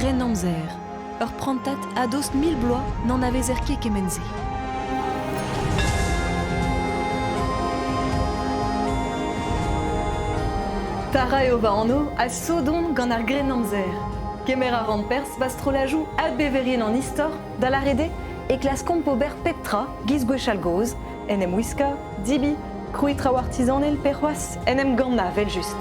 Grennamzer, ur prantad a-dost 1000 bloaz n'anavezer ket kement-se. Tara eo va anv ha sot on gant ar Grennamzer. Kemer a ran perzh 'ba strollajoù adbeverien an istor, da lâret eo e klaskomp ober pep tra giz gwechall-gozh, en em wiskañ, debriñ, krouiñ traoù artizanel pe c'hoazh en em gannañ evel-just.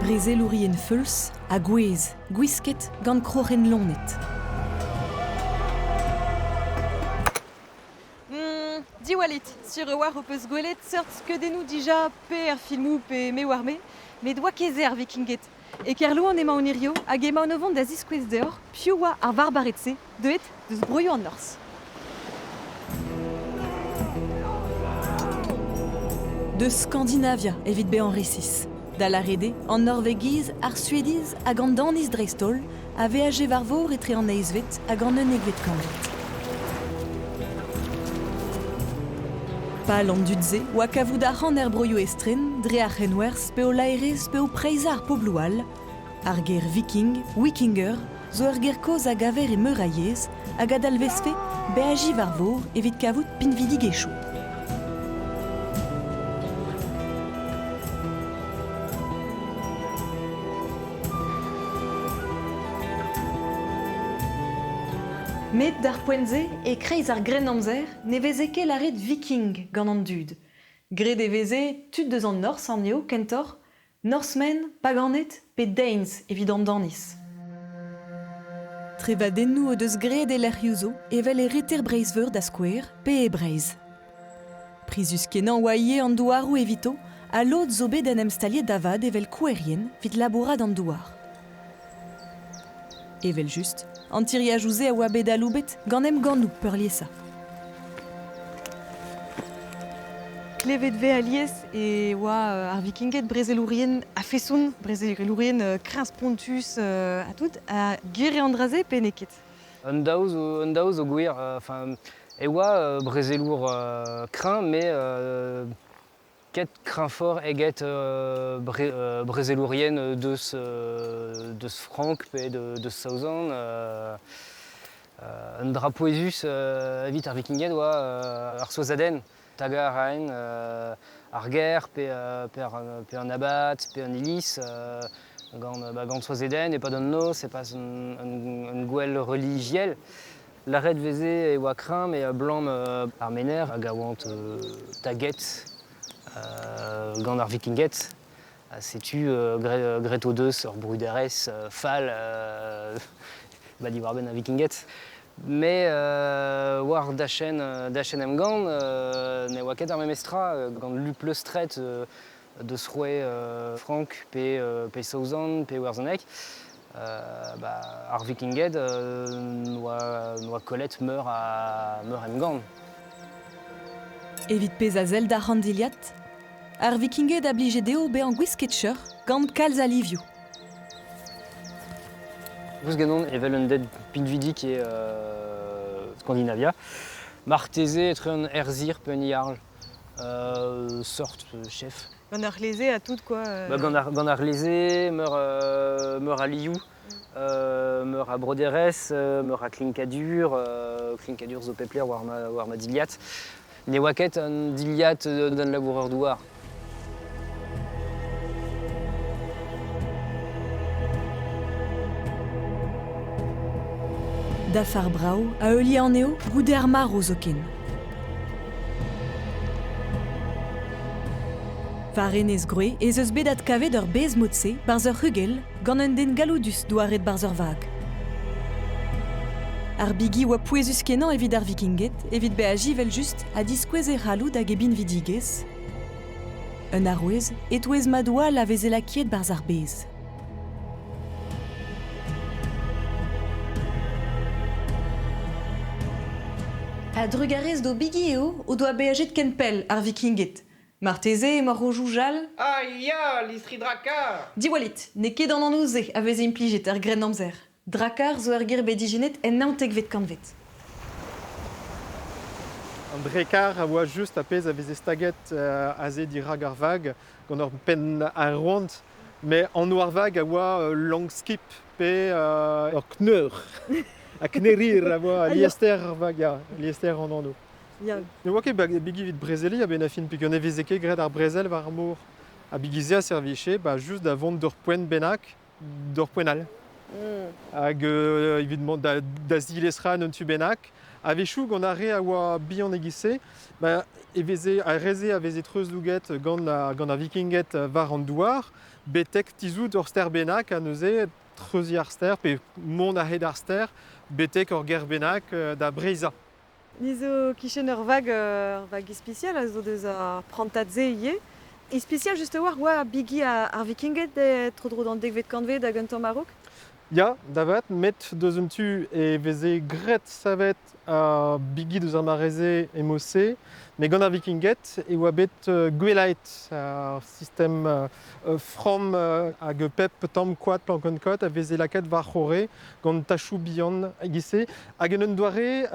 Brezelourien feuls ha gouez gwisket gant kroc'hen loened. Diwallit, sur e oar ho peus gwelet seurt skeudennoù dija pe er filmoù pe me oar-me, met oa ket se ar Vikinged. E Kerlouan emaon hirio hag emaon o vont da ziskouez deoc'h piv oa ar varbared-se deuet deus broioù an Norzh. Deus Skandinavia evit bezañ resis. Da lâret eo, an Norvegiz, ar Suediz hag an Daniz dreist-holl a veaje war vor etre an eizhvet hag an unnekvet kantved. Pal an dud-se oa kavout arc'hant er broioù estren dre ar c'henwerzh pe o laerezh pe o preizhañ ar pobloù all. Ar ger viking, wikinger, zo ur ger kozh a gaver e meur a yezh hag a dalvezfe beajiñ war vor evit kavout pinvidigezhioù. Met d'ar poent-se, e-kreiz ar Grennamzer, ne veze ket lâret viking gant an dud. Graet e veze tud eus an norzh anezho kentoc'h, Norsemen, paganed pe Danes evit an Daniz. Trevadennoù o deus graet e lec'hioù zo, evel e reter Breizh-Veur da skouer, pe e Breizh. Prizus-kenañ oa ivez an douaroù evito ha lod zo bet en em staliet da vat evel kouerien evit labourat an douar. Evel-just, an tiriajoù-se a oa bet aloubet gant emgannoù peurliesañ. Klevet 'vez alies e oa ar Vikinged brezelourien a-feson, brezelourien kreñv-spontus ha tout. Ha gwir eo an dra-se pe n'eo ket? Un daou zo, un daou zo gwir. Enfin, e oa brezelour kreñv, met ket kreñvoc'h eget brezelourien deus, deus Frank pe deus Saozon. Un dra pouezus evit ar Vikinged oa ar souezhadenn. Tagañ a raent ar gêr pe, pe, ar, pe an abad pe an iliz gant, ba, gant souezhadenn e-pad an noz, e-pad un, un, un gouel relijiel. Lâret 'veze e oa kreñv met ablam ar mener hag a oant taget gant ar Vikinged. Ha setu graet o deus ur bruderezh fall ba diwar-benn ar Vikinged. Mais war dachenn dachenn emgann ne oa ket ar memes tra gant lu pleustret deus roue Frank pe, pe Saozon pe Iwerzhoneg. Bah, ar Vikinged n'oa kollet meur a meur emgann. Evit pezh a sell d'ar c'han-dilhad, ar Vikinged a blije dezho bezañ gwisket cheuc'h gant kalz a livioù. Koulz evel un den pinvidik e Skandinavia. Marteze etre un erzir pe un jarl. Seurt chef. Gant ar c'hleze ha tout quoi. Bah, gant ar c'hleze, meur, meur a liou, meur a broderezh, meur a klinkadur, klinkadur zo pep lec'h war ma, war ma dilhad. Ne oa ket un dilhad d'un labourer-douar. Dafar brav a heulie anezho goude ar marv zoken. War enez Groe ez eus bet adkavet ur bez mod-se barzh ur c'hugel gant un den galloudus douaret barzh ur vag. Ar bigi oa pouezus-kenañ evit ar Vikinged evit beajiñ evel-just ha diskouez e c'halloud hag e binvidigezh. Un arouez e-touez madoù all a veze lakaet barzh ar bez. A-drugarez d'o bigi eo o doa beajet ken pell ar Vikinged. Marteze emaoc'h o soñjal Ah ya, listri drakar! Diwallit, n'eo ket an anv-se a veze implijet er Grennamzer. Drakar zo ur ger bet ijinet en naontekvet kantved. An drekar a oa just ar pezh a veze staget aze dirak ar vag gant ur penn aerouant. Met anv ar vag a oa Langskip pe ur kneur. Ha knerir a oa liester ar vag, ya, liester an anv. Ya. Ne oa ket bigi evit brezeliñ a-benn ar fin peogwir ne veze ket graet ar brezel war ar mor. Ha bigi-se a servije ba, just da vont d'ur poent bennak d'ur poent all. Hag evit mont da zilestrañ un tu bennak. A-wechoù gant ar re a oa bihan e-giz-se, ba, e veze, ar re-se a veze treuzdouget gant ar vikinged war an douar, betek tizhout ur stêr bennak ha neuze treuziñ ar stêr pe mont a-hed ar stêr betek ur gêr bennak da breizhañ. Ni zo kichen ur vag ispisial a zo deus ar prantad-se ivez. Ispisial just a-walc'h oa bigi ar vikinged tro-dro d'an dekvet kantved hag un tamm a-raok. Ya, da vat, met deus un tu e veze graet savet ar bigi deus ar mare-se e mod-se, met gant ar vikinged e oa bet gwellaet ar sistem framm hag pep tamm koad plankenn-koad a veze lakaet war-c'horre gant tachoù bihan e-giz-se hag en un doare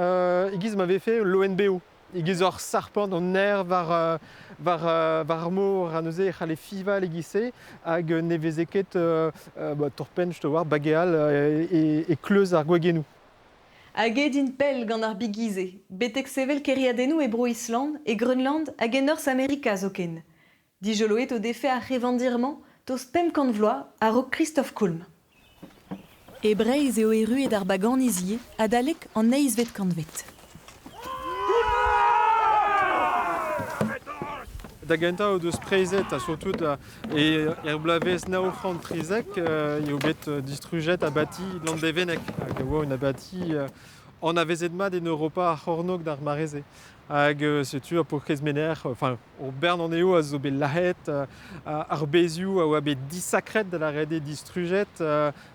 e-giz ma vefe loen bev. E-giz ur sarpant an aer war, war, war ar mor ha neuze e c'halle fiñval e-giz-se hag ne veze ket ba, torr-penn, je te war, bageal e kleuz ar gwagennoù. Hag aet int pell gant ar bigi-se, betek sevel kêriadennoù e Bro-Island, e Greunland hag e Norzh-Amerika zoken. Dijoloet o defe ar c'hevandir-mañ tost 500 vloaz a-raok Christophe Koulm. E Breizh eo erruet ar baganiz ivez adalek an eizhvet kantved. Da gentañ o deus preizhet ha surtout e er bloavezh 913 eo bet distrujet abati Landevenneg hag e oa un abati anavezet mat en Europa ar c'hornôg d'ar mare-se. Hag setu ar paourkaezh menec'h, enfin, ur bern anezho a zo bet lazhet, ar bezioù a oa bet disakret da lâret eo distrujet,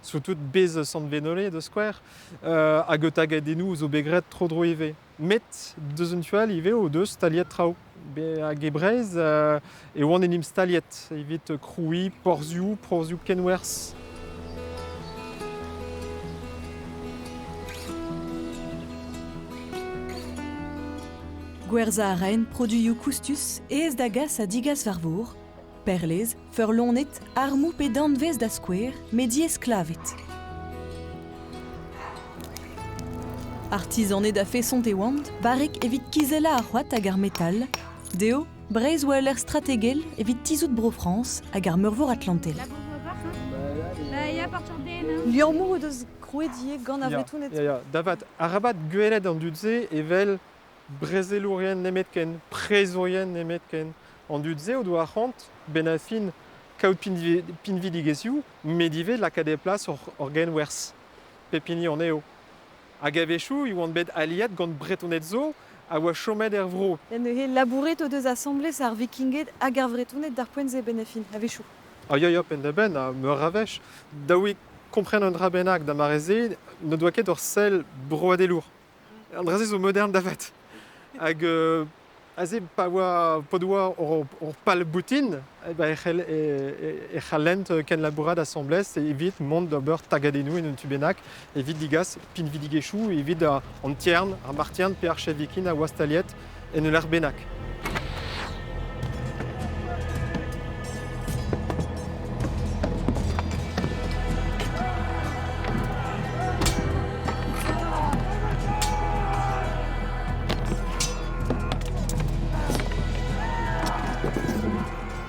surtout bez Sant-Venole da skouer, hag tagadennoù zo bet graet tro-dro ivez. Met deus un tu all ivez o deus staliet traoù. Hag e Breizh e oant en em staliet evit krouiñ porzhioù, porzhioù kenwerzh. Gwerzhañ a raent produioù koustus aes da gas ha digas war vor, perlez, feurlonet, armoù pe danvez da skouer, met diaes klevet. Artizaned a-feson e oant, barrek evit kizellañ ar c'hoad hag ar metal, dezho Breizh oa ul lec'h strategel evit tizhout Bro-Frañs hag ar Meurvor Atlantel. Liammoù o deus krouet ivez gant ar Vretoned. Ya, ya, da vat, arabat gwelet an dud-se evel brezelourien nemetken, prezourien nemetken. An dud-se o doa arc'hant, benn ar fin, kaout pinvidigezhioù, met ivez lakaat e plas ur genwerzh, pep hini anezho. Hag a-wechoù e oant bet aliet gant Bretoned zo a oa chomet er vro. Neuze labouret o deus asambles ar Vikinged hag ar Vretoned d'ar poent-se benn ar fin, a-wechoù. Ah ya, ya, penn-da-benn, ha meur a wech. Dav eo kompren un dra bennak da mare-se, n'o doa ket ur sell broadelour. An dra-se zo modern da vat. Hag aze pa oa pa doa hor pal boutin, eh ben, e c'hallent kenlabourat asambles evit mont d'ober tagadennoù en un tu bennak, evit digas pinvidigezhioù, evit an tiern, ar martiern pe ar chef-vikin a oa staliet en ul lec'h bennak.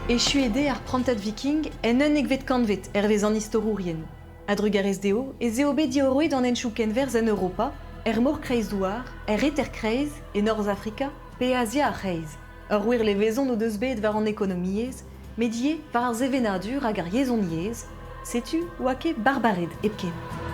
Echu eo ar prantad viking en unnekvet kantved hervez an istorourien. A-drugarez dezho ez eo bet diorroet an henchoù kenwerzh en Europa, er mor Kreizdouar, er Reter-Kreiz, e Norzh-Afrika pe Azia ar C'hreiz. Ur wir levezon o deus bet war an ekonomiezh, met ivez war ar sevenadur hag ar yezhoniezh, setu oa ket barbared hepken.